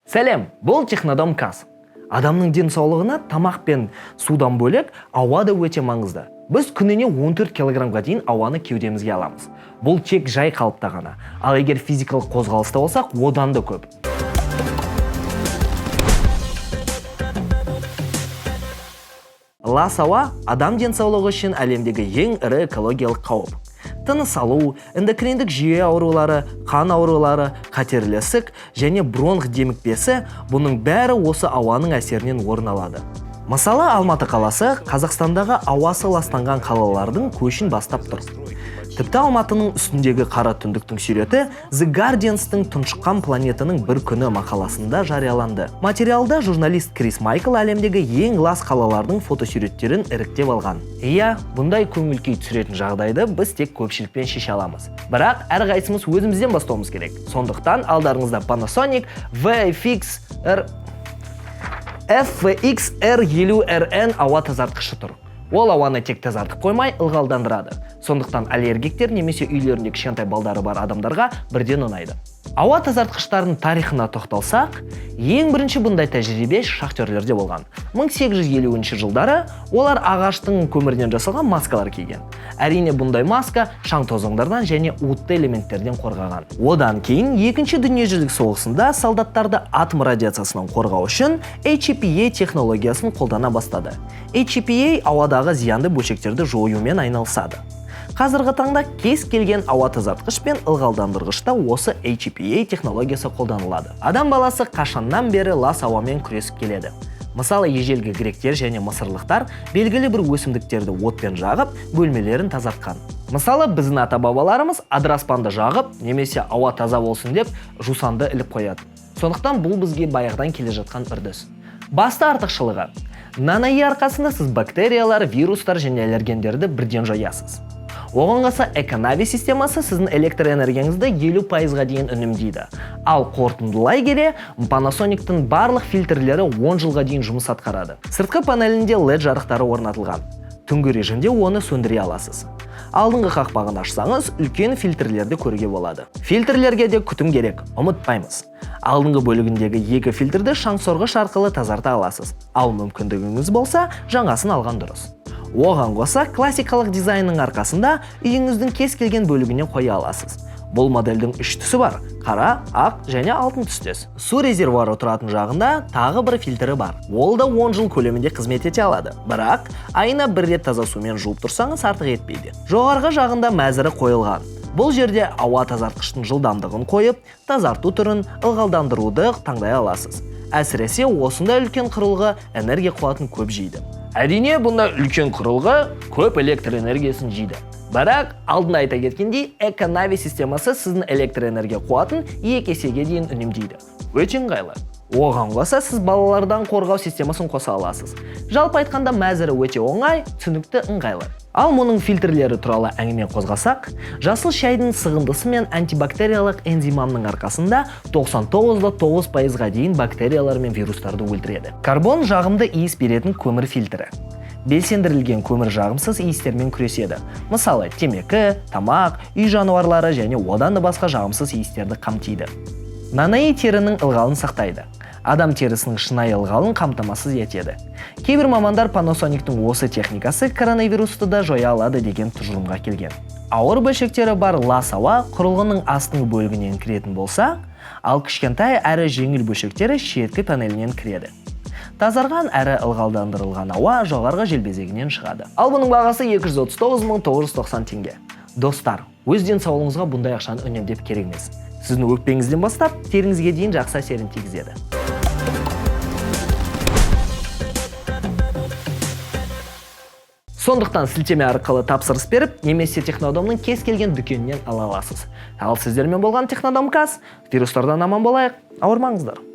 Сәлем, бұл Технодом Каз. Адамның денсаулығына тамақ пен судан бөлек ауа да өте маңызды. Біз күніне 14 килограммға дейін ауаны кеудемізге аламыз. Бұл тек жай қалыпта ғана. Ал егер физикалық қозғалыста болсақ, одан да көп. Лас ауа адам денсаулығы үшін әлемдегі ең ірі экологиялық қауіп. Тыныс алу, эндокриндік жүйе аурулары, қан аурулары, қатерлі ісік және бронх демікпесі — бұның бәрі осы ауаның әсерінен орын алады. Мысалы, Алматы қаласы Қазақстандағы ауасы ластанған қалалардың көшін бастап тұр. Тіпті Алматының үстіндегі қара түндіктің суреті The Guardianстың «Тұншыққан планетаның бір күні» мақаласында жарияланды. Материалда журналист Крис Майкл әлемдегі ең лас қалалардың фотосуреттерін іріктеп алған. Иә, бұндай көңіл күй түсіретін жағдайды біз тек көпшілікпен шеше аламыз. Бірақ әрқайсымыз өзімізден бастауымыз керек. Сондықтан алдарыңызда Panasonic VFX R FVX R50RN ауа тазартқышы тұр. Ол ауаны тек тазартып қоймай, ылғалдандырады. Сондықтан аллергиктер немесе үйлерінде кішкентай балдары бар адамдарға бірден ұнайды. Ауа тазартқыштардың тарихына тоқталсақ, ең бірінші бұндай тәжірибе шахтерлерде болған. 1850 жылдары олар ағаштың көмірінен жасалған маскалар киген. Әрине, бұндай маска шаң тозаңдардан және уытты элементтерден қорғаған. Одан кейін Екінші дүниежүзілік соғысында солдаттарды атом радиациясынан қорғау үшін HEPA технологиясын қолдана бастады. HEPA ауадағы зиянды бөлшектерді жоюмен айналысады. Қазіргі таңда кез келген ауа тазартқыш пен ылғалдандырғышта осы HEPA технологиясы қолданылады. Адам баласы қашаннан бері лас ауамен күресіп келеді. Мысалы, ежелгі гректер және мысырлықтар белгілі бір өсімдіктерді отпен жағып, бөлмелерін тазартқан. Мысалы, біздің ата-бабаларымыз адыраспанды жағып немесе ауа таза болсын деп жусанды іліп қояды. Сондықтан бұл бізге баяғыдан келе жатқан үрдіс. Басты артықшылығы: Nanoe арқасында сіз бактериялар, вирустар және аллергендерді бірден жоясыз. Оған қоса, Econavi системасы сіздің электр энергияңызды 50%-ға дейін үнемдейді. Ал қорытындылай келе, Panasonic-тің барлық фильтрлері 10 жылға дейін жұмыс атқарады. Сыртқы панелінде LED жарықтары орнатылған. Түнгі режимде оны сөндіре аласыз. Алдыңғы қақпағын ашсаңыз, үлкен фильтрлерді көруге болады. Фильтрлерге де күтім керек, ұмытпаймыз. Алдыңғы бөлігіндегі екі фильтрді шаңсорғыш арқылы тазарта аласыз. Ал мүмкіндігіңіз болса, жаңасын алған дұрыс. Оған қоса, классикалық дизайнның арқасында үйіңіздің кез келген бөлігіне қоя аласыз. Бұл модельдің үш түсі бар: қара, ақ және алтын түстес. Су резервуары тұратын жағында тағы бір фильтрі бар. Ол да 10 жыл көлемінде қызмет ете алады. Бірақ айына бір рет таза сумен жуып тұрсаңыз, артық етпейді. Жоғарғы жағында мәзірі қойылған. Бұл жерде ауа тазартқыштың жылдамдығын қойып, тазарту түрін, ылғалдандыруды таңдай аласыз. Әсіресе осындай үлкен құрылғы энергия қуатын көп жейді. Әрине, бұндай үлкен құрылғы көп электр энергиясын жейді. Бірақ алдында айта кеткендей, Econavi системасы сіздің электр энергия қуатын 2 есеге дейін үнемдейді. Өте ыңғайлы. Оған қоса, сіз балалардан қорғау системасын қоса аласыз. Жалпы айтқанда, мәзірі өте оңай, түсінікті, ыңғайлы. Ал мұның фильтрлері туралы әңгіме қозғасақ, жасыл шайдың сығындысы мен антибактериялық энзимамның арқасында 99,9%-ға дейін бактериялар мен вирустарды өлтіреді. Карбон жағымды иіс беретін көмір фильтрі. Белсендірілген көмір жағымсыз иістермен күреседі. Мысалы, темекі, тамақ, үй жануарлары және одан да басқа жағымсыз иістерді қамтиды. Nanoe терінің ылғалын сақтайды. Адам терісінің шынайы ылғалын қамтамасыз етеді. Кейбір мамандар Panasonic-тің осы техникасы коронавирусты да жоя алады деген тұжырымға келген. Ауыр бөлшектері бар лас ауа құрылғының астыңғы бөлігінен кіретін болса, ал кішкентай әрі жеңіл бөлшектері шеткі панелінен кіреді. Тазарған әрі ылғалдандырылған ауа жоғарғы желбезегінен шығады. Ал бұның бағасы 239 990 теңге. Достар, өз денсаулығыңызға бұндай ақшаны үнемдеп керек емес. Сіздің өкпеңізден бастап теріңізге дейін жақсы әсерін тигізеді. Сондықтан сілтеме арқылы тапсырыс беріп, немесе Технодомның кез келген дүкенінен ала аласыз. Ал сіздермен болған Технодом Каз. Вирустардан аман болайық, ауырмаңыздар.